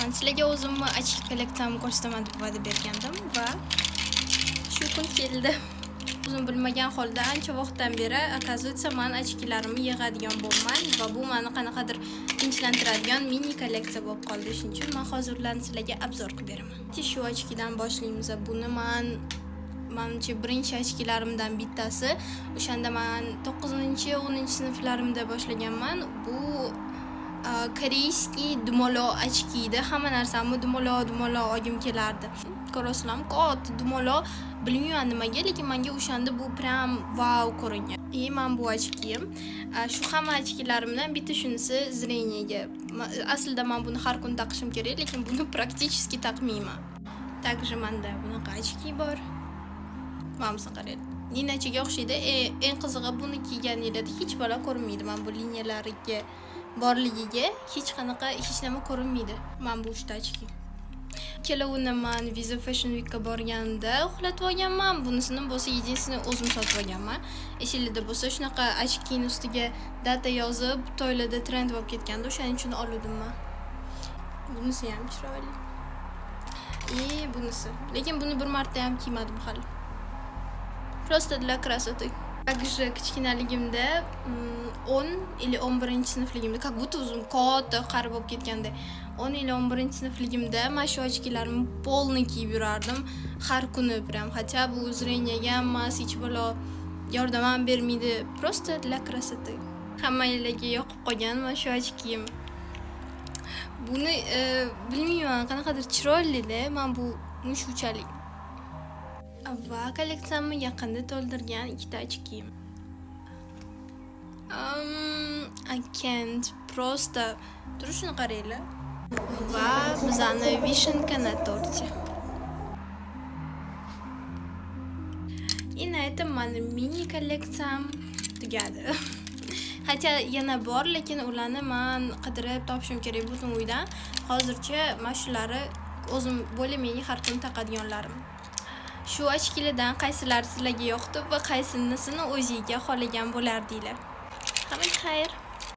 Man sizlarga o'zimni очки kolleksiyamni ko'rsataman deb va'da bergandim va shu kun keldi. O'zim bilmagan holda ancha vaqtdan beri, оказывается, man очки larimni yig'adigan bo'lman va bu mani qanaqadir tinchlantiradigan mini kolleksiya bo'lib qoldi. Shuning uchun man hozir ularni sizlarga обзор qilib beraman. Shu очки dan boshlaymiz. Buni man, manimcha, birinchi очки larimdan bittasi. O'shanda man 9, 10 sinflarimda boshlaganman. Bu корейский dumaloq очки edi. Hamma narsamni dumaloq dumaloq olgim kelardi. Ko'rasizlarmi, katta dumaloq, bilmayman nimaga, lekin menga o'shanda bu прям vau ko'ringan. И man bu очки im, shu hamma очки larimdan bitta shunisi зрение ga. Aslida man buni har kuni taqishim kerak, lekin buni практически taqmayman. Также manda bunaqa очки bor. Mana bunisini qaranglar. Ninachiga o'xshaydi. Eng qizig'i, buni kiyganinglarda hech balo ko'rinmaydi. Mana bu liniyalariga borligiga hech qanaqa hech nima ko'rinmaydi. Mana bu uchta очки. Ikkalovini man Visa Fashion Weekka borganimda uxlatib olganman. Bunisini bo'lsa, единственный, o'zim sotib olganman. Esinglarda bo'lsa, shunaqa очки ni ustiga дата yozib, to'ylarda trend bo'lib ketgandi. O'shaning uchun oluvdim man. Bunisi ham chiroyli. И bunisi. Lekin buni bir marta ham kiymadim hali. Просто для красоты. Также kichkinaligimda, 10 или 11 sinfligimda, как будто o'zim katta qari bo'lib ketgandek. 10 или 11 sinfligimda mana shu очки larimni полный kiyib yurardim. Har kuni прям, хотя bu зрение ga ham emas, hech balo yordam ham bermaydi. Просто для красоты. Hammanglarga yoqib qolgan mana shu очки im. Buni bilmayman, qanaqadir chiroylida, mana bu mushukchalik. Va kolleksiyamni yaqinda to'ldirgan ikkita очки im. I can't, просто turishini qaranglar. Va bizani вишенка на торте. И на этом mani mini kolleksiyam tugadi. Хотя yana bor, lekin ularni man qidirib topishim kerak butun uydan. Hozircha mana shulari o'zim более-менее har kuni taqadiganlarim. Shu очки lardan qaysilari sizlarga yoqdi va qaysinisini o'zingizga xohlagan bo'lardinglar? Hammaga xayr.